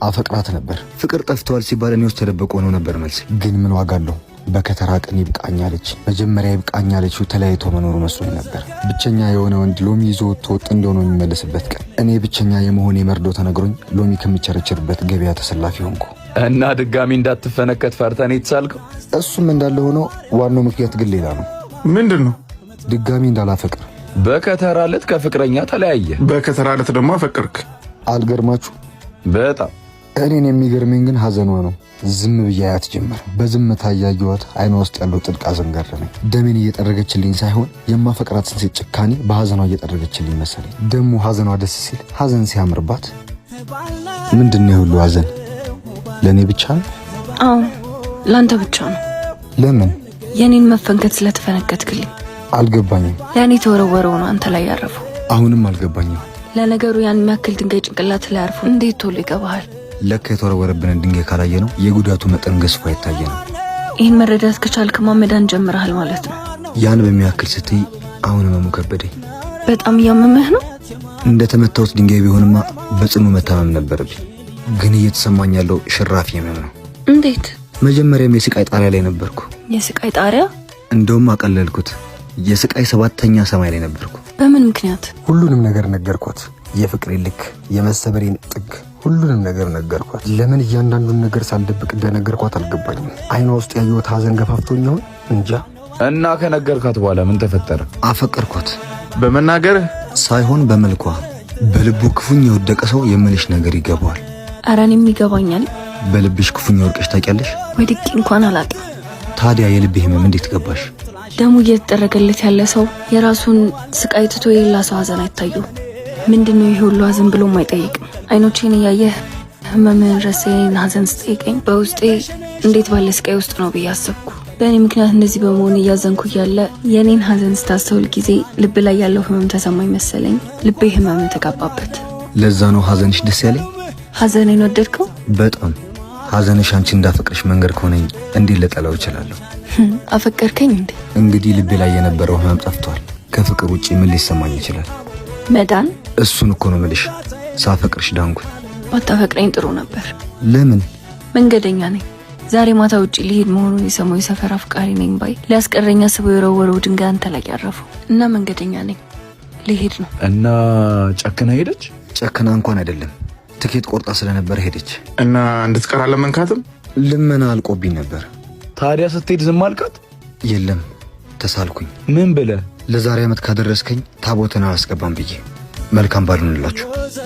አፈቅራት ነበር። ፍቅር ጠፍተዋል ሲባል እኔ ውስጥ ተደብቆ ነው ነበር መልስ። ግን ምን ዋጋ አለው? በከተራ ቀን ይብቃኝ አለች። መጀመሪያ ይብቃኝ አለችው ተለያይቶ መኖሩ መስሎኝ ነበር። ብቸኛ የሆነ ወንድ ሎሚ ይዞ ወጥቶ ጥንድ ሆኖ የሚመለስበት ቀን እኔ ብቸኛ የመሆኔ መርዶ ተነግሮኝ ሎሚ ከምቸረችርበት ገበያ ተሰላፊ ሆንኩ። እና ድጋሚ እንዳትፈነከት ፈርተን የተሳልከው? እሱም እንዳለ ሆኖ ዋናው ምክንያት ግን ሌላ ነው። ምንድን ነው? ድጋሚ እንዳላፈቅር። በከተራ ዕለት ከፍቅረኛ ተለያየ። በከተራ ዕለት ደግሞ አፈቀርክ። አልገርማችሁ? በጣም። እኔን የሚገርመኝ ግን ሀዘኗ ነው። ዝም ብዬ አያት ጀመር። በዝምታ እያየኋት አይኗ ውስጥ ያለው ጥልቅ ሐዘን ገረመኝ። ደሜን እየጠረገችልኝ ሳይሆን የማፈቅራትን ሴት ጭካኔ በሀዘኗ እየጠረገችልኝ መሰለኝ። ደሞ ሀዘኗ ደስ ሲል፣ ሀዘን ሲያምርባት። ምንድን ነው የሁሉ ሀዘን? ለእኔ ብቻ ነው? አዎ፣ ለአንተ ብቻ ነው። ለምን? የኔን መፈንከት ስለተፈነከትክልኝ። አልገባኝም። ለእኔ የተወረወረው ነው አንተ ላይ ያረፈው። አሁንም አልገባኝም። ለነገሩ ያን የሚያክል ድንጋይ ጭንቅላት ላይ አርፎ እንዴት ቶሎ ይገባሃል? ለካ የተወረወረብንን ድንጋይ ካላየነው የጉዳቱ መጠን ገዝፎ አይታየንም። ይህን መረዳት ከቻልክማ መዳን ጀምረሃል ማለት ነው። ያን በሚያክል ስትይ አሁን ህመሙ ከበደኝ። በጣም እያመመህ ነው? እንደ ተመታሁት ድንጋይ ቢሆንማ በጽኑ መታመም ነበረብኝ። ግን እየተሰማኝ ያለው ሽራፊ ህመም ነው። እንዴት? መጀመሪያም የስቃይ ጣሪያ ላይ ነበርኩ። የስቃይ ጣሪያ? እንደውም አቀለልኩት። የስቃይ ሰባተኛ ሰማይ ላይ ነበርኩ። በምን ምክንያት? ሁሉንም ነገር ነገርኳት። የፍቅሬን ልክ፣ የመሰበሬን ጥግ፣ ሁሉንም ነገር ነገርኳት። ለምን እያንዳንዱን ነገር ሳልደብቅ እንደነገርኳት አልገባኝም። አይኗ ውስጥ ያየሁት ሀዘን ገፋፍቶኝ ይሆን እንጃ። እና ከነገርካት በኋላ ምን ተፈጠረ? አፈቀርኳት። በመናገርህ? ሳይሆን በመልኳ። በልቡ ክፉኛ የወደቀ ሰው የምልሽ ነገር ይገባዋል። ኧረ እኔም ይገባኛል። በልብሽ ክፉኛ ወድቀሽ ታውቂያለሽ? ወድቄ እንኳን አላውቅም። ታዲያ የልቤ ህመም እንዴት ገባሽ? ደሙ እየተጠረገለት ያለ ሰው የራሱን ስቃይ ትቶ የሌላ ሰው ሀዘን አይታየው። ምንድን ነው ይሄ ሁሉ ሀዘን ብሎም አይጠይቅም። አይኖቼን እያየህ ህመምህን ረስተህ የኔን ሀዘን ስጠይቀኝ በውስጤ እንዴት ባለ ስቃይ ውስጥ ነው ብዬ አሰብኩ። በእኔ ምክንያት እንደዚህ በመሆን እያዘንኩ እያለ የእኔን ሀዘን ስታስተውል ጊዜ ልብ ላይ ያለው ህመም ተሰማኝ መሰለኝ። ልቤ ህመም ተጋባበት። ለዛ ነው ሀዘንሽ ደስ ያለኝ። ሀዘኔን ወደድከው? በጣም። ሀዘንሽ አንቺን እንዳፈቅርሽ መንገድ ከሆነኝ እንዴት ልጠላው እችላለሁ? አፈቀርከኝ እንዴ? እንግዲህ ልቤ ላይ የነበረው ህመም ጠፍቷል። ከፍቅር ውጪ ምን ሊሰማኝ ይችላል? መዳን። እሱን እኮ ነው የምልሽ። ሳፈቅርሽ ዳንኩኝ። ባታፈቅረኝ ጥሩ ነበር። ለምን? መንገደኛ ነኝ። ዛሬ ማታ ውጭ ሊሄድ መሆኑን የሰማው የሰፈር አፍቃሪ ነኝ ባይ ሊያስቀረኝ አስበው የወረወረው ድንጋይ አንተ ላይ ያረፈው እና መንገደኛ ነኝ፣ ሊሄድ ነው። እና ጨክና ሄደች? ጨክና እንኳን አይደለም፣ ትኬት ቆርጣ ስለነበረ ሄደች። እና እንድትቀር አለመንካትም? ልመና አልቆብኝ ነበር። ታዲያ ስትሄድ ዝም አልካት? የለም፣ ተሳልኩኝ። ምን ብለህ? ለዛሬ ዓመት ካደረስከኝ ታቦትን አላስገባም ብዬ። መልካም ባልሆንላችሁ።